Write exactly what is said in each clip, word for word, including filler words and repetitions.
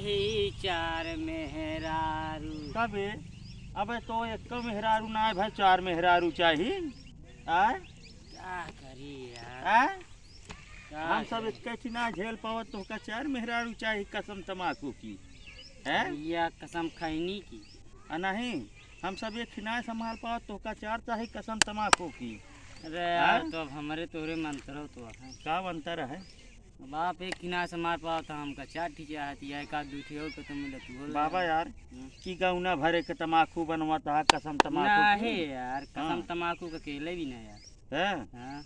ई चार मेहरारू। कबे? अबे तो एक मेहरारू ना है भाई, चार मेहरारू चाही। आय? का करी यार? आय? का हम सब करी? एक ठिना झेल पावत, तोहका चार मेहरारू चाही कसम तमाकू की। हैं? या कसम खैनी की। आ नहीं, हम सब एक ठिना संभाल पावत, तोहका चार चाही कसम तमाकू की। अरे यार, हाँ? तो अब हमरे तोहरे में अंतर हो तो है। का अंतर है? अब आप एक ठिना संभाल पावत, हमका चार ठी चाहत, या एक आध दू ठी और के तो मिलत हो बाबा यार। यार, हम्म। कि गौना भरे के तमाकू बनवत हा, कसम तमाकू नहीं की। यार, कसम हाँ। तमाकू के अकेले भी ना यार। है? हाँ।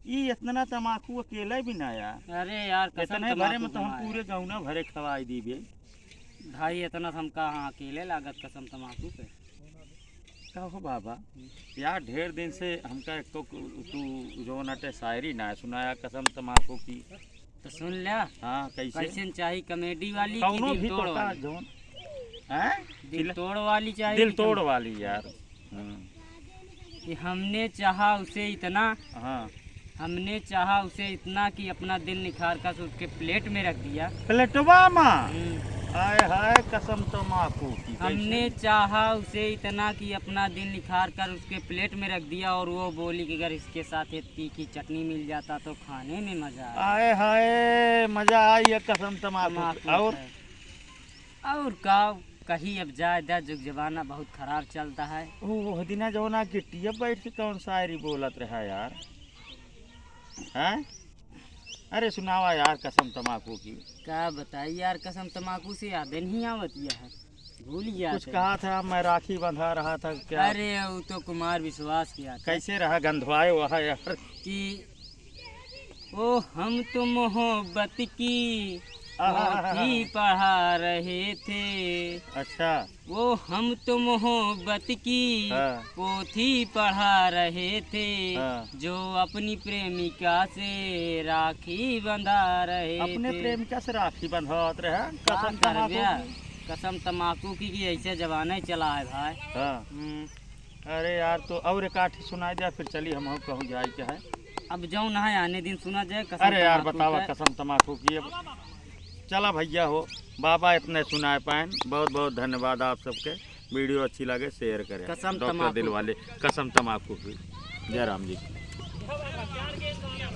ई इतना तमाकू अकेले भी ना यार। अरे यार, कसम इतने भरे तमाकू में तो हम घुमाए। पूरे गौना भरे खवाई दीबे। भाई, इतना तो हमका हाँ अकेले लागत कसम तमाकू के। का हो बाबा? हम्म। यार, ढेर दिन से हमका एको कु-, तू जौन अटे शायरी ना सुनाया कसम तमाकू की। तो सुन ल्या। हाँ, कैसे? कैसे चाही, comedy वाली कि कौनो दिल भी तोड़ तोहका वाली? जौन, हैं? दिल चिल्ला-, तोड़ वाली चाही दिल कि तोड़ कम- वाली यार। हम्म। कि हमने चाहा उसे इतना, हाँ। हमने चाहा उसे इतना कि अपना दिल निखार कर उसके plate में रख दिया। प्लेटवा मा? हम्म। आय हाय, कसम तमाकू की, कैसे? हमने चाहा उसे इतना कि अपना दिल निखार कर उसके plate में रख दिया और वो बोली कि अगर इसके साथ ये तीखी चटनी मिल जाता तो खाने में मजा आ। आय हाय, मजा आई है कसम तमाकू। तमाकू और? है। और का कही, अब जाए दा, जुग जमाना बहुत खराब चलता है। ओ, ओह दिना जौना गिट्टिया बैठ के कौन शायरी बोलत रहा यार? हैं? अरे सुनावा यार कसम तमाकू की। का बताई यार, कसम तमाकू से याद नहीं आवत यह, भूल गया कुछ था। कहा था, मैं राखी बंधा रहा था क्या? अरे, वो तो कुमार विश्वास किया था। कैसे रहा गंधवाए वह यार? कि ओ हम तो मोहब्बत की आहा। पोथी पढ़ा रहे थे। अच्छा। वो हम तो मोहब्बत की हाँ। पोथी पढ़ा रहे थे, हाँ। जो अपनी प्रेमिका से राखी बंधा रहे अपने थे। प्रेमिका से राखी बंधवावत रहे, का कसम तमाकू करबे? की। कसम तमाकू की, कि ऐसे जमाना ही चला है भाई। हाँ। हम्म। अरे यार, तो और एक आठ सुनाई दे, फिर चली हम कहूँ जाए के है। अब जौन है आने दिन सुना जाए, कसम अरे यार, तमाकू बतावा का। कसम तमाकू की। अब चला भैया हो, बाबा इतने सुनाए पाएन। बहुत बहुत धन्यवाद आप सबके। Video अच्छी लगे, share करें। कसम डॉक्टर तमाकू। दिल वाले, कसम तमाकू की। जय राम जी।